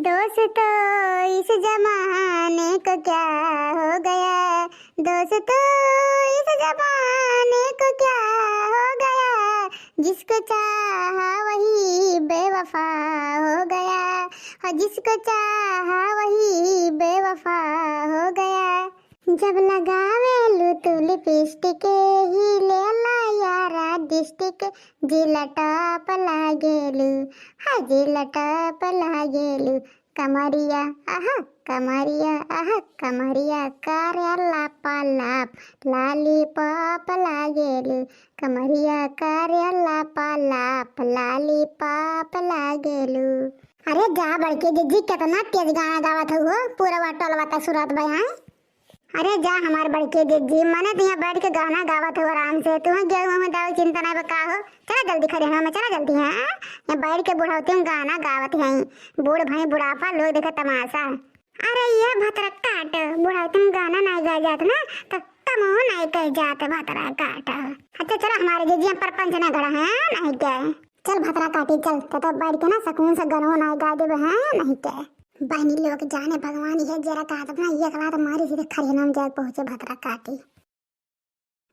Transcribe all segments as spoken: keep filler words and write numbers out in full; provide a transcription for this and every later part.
दोस्तों, इस जमाने को क्या हो गया, दोस्तों, इस जमाने को क्या हो गया, जिसको चाहा वही बेवफा हो गया, और जिसको चाहा वही बेवफा हो गया। जब लगावेलू तू लिपस्टिक, ही लेला यारा डिस्ट्रिक्ट, जिला टॉप लागेलू, हाँ जिला टॉप लागेलू। कमरिया, आहा, कमरिया, आहा, कमरिया करे लापालाप, लॉलीपॉप लागेलू। कमरिया करे लापालाप, लॉलीपॉप लागेलू। अरे जा बड़की जिज्जी, केतना तेज गाना गावत हऊ हो, पूरा टोलवा का सुनात बा, हाँ? अरे जा हमार बड़की जिज्जी, मने तो यहाँ बैठ के गाना गावत हो आराम से, तू गेहूं में दाऊ चिंता नहीं बा का हो। चला जल्दी खरिहनवा में, चला जल्दी, हाँ? यहाँ बैठ के बुढ़ौती में गाना गावत हैं, बूढ़ भई बुढ़ापा लोग देखे तमाशा। अरे ये भतरा काट, बुढ़ौती में गाना नहीं गाए जात ना, तो कमो नहीं कह जात भतरा काट। अच्छा चला हमारे जिज्जी, हम परपंच ना गढ़ा है, नहीं क्या? चल भतरा काटी चल, तो, तो बैठ के ना सुकून से गनो ना गा देबे, हैं, नहीं के। बहनी लोग जाने भगवान ये जेरा कहत ना, ये कला तो मारी सीधे खरिहनवा में जाए पहुँचे भतरा काटी।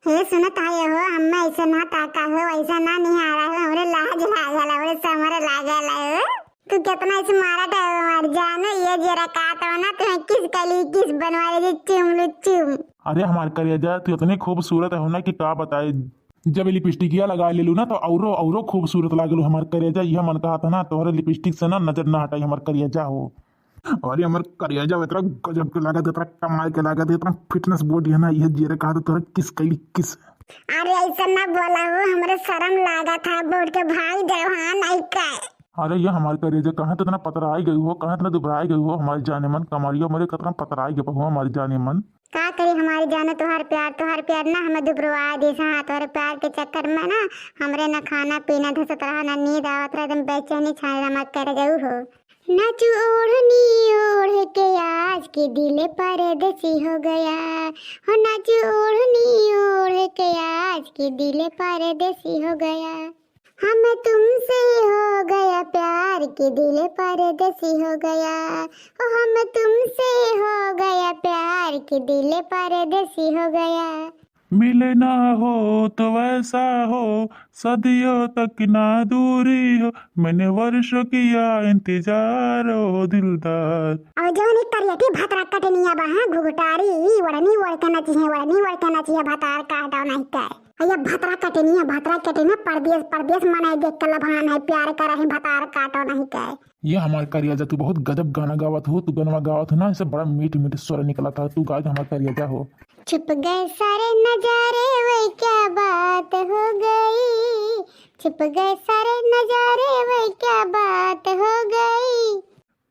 हे सुनत आए हो, हमें ऐसे ना ताका हो, ऐसा ना निहारा हो, हमरे लाज लागल, हमरे समर लागल हो। तू कितना ऐसे मारा टाइम मार जानो, ये जेरा कहत हो ना, तुम्हें किस कली किस बनवा ले चुम लू चुम। अरे हमार करेजा, तू इतनी खूबसूरत हो ना कि का बताए। जब ये लिपस्टिकिया लगा लेलू ना, तो औरो, औरो खूबसूरत लागेलू हमार करेजा। यह मन कहत है ना, तोहरे लिपस्टिक से ना नजर ना हटाई हमार करेजा हो। अरे हमार करेजा इतना गजब के लागत, इतना कमाल के लागत, इतना फिटनेस बॉडी है ना, यह जेरे कहत है तोहरे किस कैली किस। अरे ऐसा ना बोला हो, हमरे शर्म लागत है, बोल के भाग जाओ, हाँ नहीं का। अरे ये हमार करेजा, कहाँ तो इतना पतराई गई हो, कहाँ इतना दुबराई गई हो, हमार जाने मन, कमरिया मरे कितना पतराई गई हो हमार जाने मन। का करी हमारी जानो, तोहार प्यार, तोहार प्यार ना हमें दुबरवा दिस। हाँ, तोहरे प्यार के चक्कर में ना हमरे ना खाना पीना धसत रहा, ना नींद आवत रहा, एकदम बेचैनी छाने रमा कर गऊ हो। नाचू ओढ़नी ओढ़ के आज के दिल परदेसी हो गया, हो नाचू ओढ़नी ओढ़ के आज के दिल परदेसी हो गया। हम तुमसे हो गया प्यार के दिल परदेसी हो गया, ओ हम तुमसे हो गया प्यार के दिल परदेसी हो गया। मिलना हो तो वैसा हो, सदियों तक ना दूरी हो, मैंने वर्षों किया इंतजार ओ दिलदार। और जौन एक करियटी भतरा कटनिया बा, हाँ, घुघटारी, ई ओढ़नी ओढ़ के नचिहे, ओढ़नी ओढ़ के नचिहे, भतार काटो नहीं के। अइया भतरा कटनिया, भतरा कटनिया, परदेस, परदेस मनई देख के लभान है, प्यार करही भतार काटो नहीं के। ये हमार करेजा, तू बहुत गजब गाना गावत हो, तू गनवा गावत हो ना, इससे बड़ा मीठ मीठ स्वर निकलत है, तू गाय हमार करेजा हो। छुप गए सारे नजारे, वही क्या बात हो गई, छुप गए सारे नजारे, वही क्या बात हो गई।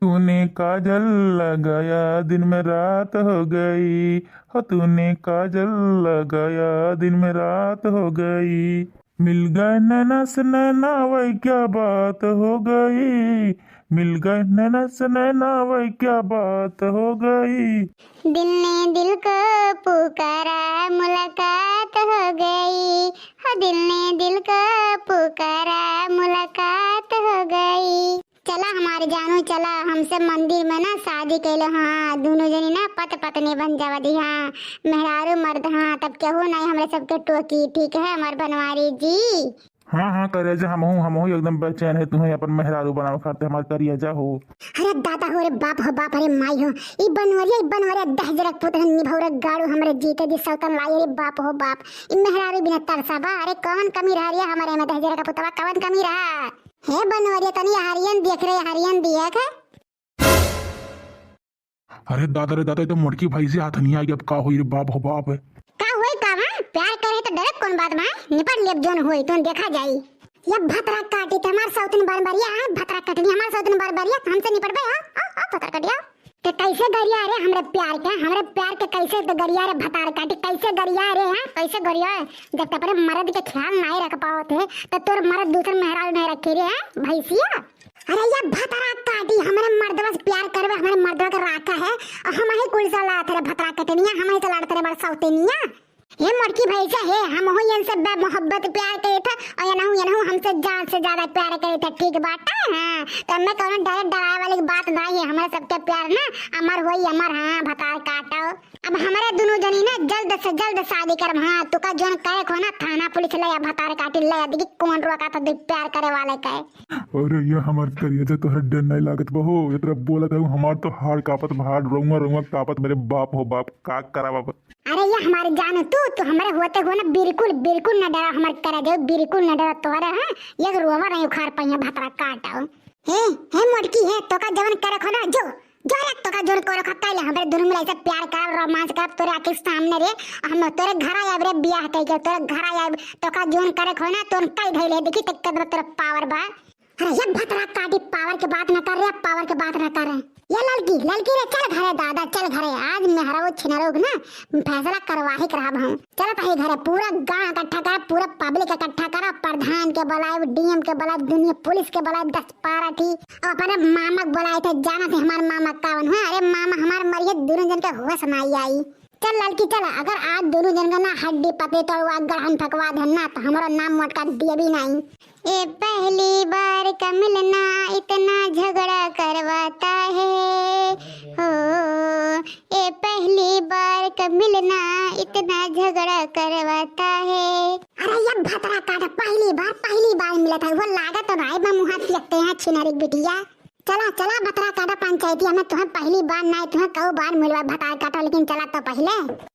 तूने काजल लगाया, दिन में रात हो गई, हो तूने काजल लगाया, दिन में रात हो गई। मिल गए नैना से नैना, वही क्या बात हो गई, मिल गए नैना से नैना, वही क्या बात हो गई। दिल ने दिल को पुकारा, मुलाकात हो गई, हो दिल ने दिल को पुकारा, मुलाकात हो गई। चला हमार जानू, चला हमसे मंदिर में ना शादी कैलो, हाँ, दोनों जनी ना पत पत्नी बन जावा दी, हाँ, मेहरारू मर्द, हाँ, तब केहू नहीं हमरे सबके टोकी, ठीक है हमार बनवारी जी। हाँ, हाँ, करेजा, हमहू, हमहू एकदम बेचैन है, तुम्हें अपन मेहरारू बनावे खातिर हमार करेजा हो। अरे दादा हो रे बाप हो बाप, अरे माई हो, ई बनवरिया, ई बनवरिया दहजरक पुत है, निभौरक गाड़ू हमरे जीते दी सौतन लाई, अरे बाप हो बाप, ई मेहरारू बिना तरसा बा, अरे कौन कमी रह रही है हमारे में दहजरक पुतवा, कौन कमी रहा? हे बनवरिया, तनी हरियन देख रे, हरियन देख। अरे दादा रे दादा, ये तो मोटकी भैंसी हाथ नहीं आएगी, अब का होई रे बाप हो बाप। का होई का बा? प्यार करे तो डरे कौन बात बा? निपट लेब जोन होई, तो देखा जाई। ये भतरा काटी तो हमार सौतन बरबरिया है, भतरा कटनी हमार सौतन बरबरिया, हमसे निपटबे हो? आओ, आओ भतरा कटिया। ते कैसे गरिया रे हमरे प्यार के, हमरे प्यार के कैसे तो गरिया रे भतार काटी, कैसे गरिया रे, हाँ? कैसे गरिया? जब ते अपने मर्द के ख्याल नहीं रख पावत है, तो तोर मर्द दूसर मेहरारू नहीं रखे रे, हाँ? भैंसिया। अरे ये भतरा काटी, हमरे मर्दवा से प्यार करबे, हमरे मर्दवा के राखा है, और हम ही कुल से लात रे भतरा कटनिया, हम ही से लड़त रे बड़ सौतनिया। हे मोटकी भैंसा हे, हमहू यन से बे मोहब्बत प्यार करे थे और यनहू, यनहू हमसे जान से ज्यादा प्यार करे थे, ठीक बात है? हाँ, तो मैं कौनो डरे डराए वाली बात नहीं है, हमारे सबके प्यार ना अमर होई अमर। हाँ, भतार काटो, अब हमारे दोनों जनी ना जल्द से जल्द शादी करब। हाँ, तुका जोन करे खो ना, थाना पुलिस ले आ, भतार काटी ले आ, देखी कौन रोका था दो प्यार करे वाले का। अरे ये हमार करेजा, तोहरा डर नहीं लागत बा हो? इतना बोलत है हमार तो हाड़ कापत बा, हाड़ रुआ रुआ कापत, मेरे बाप हो बाप, का करा बाप। अरे ये हमारी जान, तू, तू हमारे होते हो ना, बिल्कुल, बिल्कुल न डरा हमारे करेजा, बिल्कुल न डरा तोहरा, हाँ? एक रोवा नहीं उखाड़ पाइया भतरा काटो। हे, हे मोटकी हे, तोका जवन करे खो ना, जो, जो रे, तोका जोन करे खो, काले हमरे दोनों मिला ऐसे प्यार करब, रोमांस करब, तोरे आँखी के सामने रे, हम तोरे घर आयब रे, बियाह कइके तोरे घर आयब, तोका जोन करे खो ना, तोन कई धइले, देखी ते कितना तोरे पावर बा। अरे ये भतरा काटी, पावर के बात ना कर रे, पावर के बात ना कर रे। ये ललकी, ललकी रे, चल घरे दादा, चल घरे, आज मेहरऊ छिनरऊ के ना फैसला करवाही के रहब हम। चलत ही घरे, पूरा गांव इकट्ठा करा, पूरा पब्लिक इकट्ठा करा, प्रधान के बुलाए, डीएम के बुलाए, दुनिया पुलिस के बुलाए, दस पारा थी, और अपने मामा के बुलाए थे, जाना थे हमारे मामा का बन हुआ। अरे मामा हमारे मरिए, दोनों जन के होश ना आई। चल ललकी चल, अगर आज दोनों जन का ना हड्डी पतली तोड़वा गढ़न फकवा धन ना, तो हमारा नाम मोटका दिए भी नहीं। ए पहली बार का मिलना इतना झगड़ा करवाता है, हो, ए पहली बार का मिलना इतना झगड़ा करवाता है। अरे ये भतरा काटा, पहली बार, पहली बार मिला था, वो लागत तो राय बा मुहा पियते हैं छिनारी बिटिया। चला, चला भतरा काटा पंचायती, हमें तुम्हें पहली बार ना, तुम्हें कऊ बार मिलवा भतरा काटा, लेकिन चला तो पहले।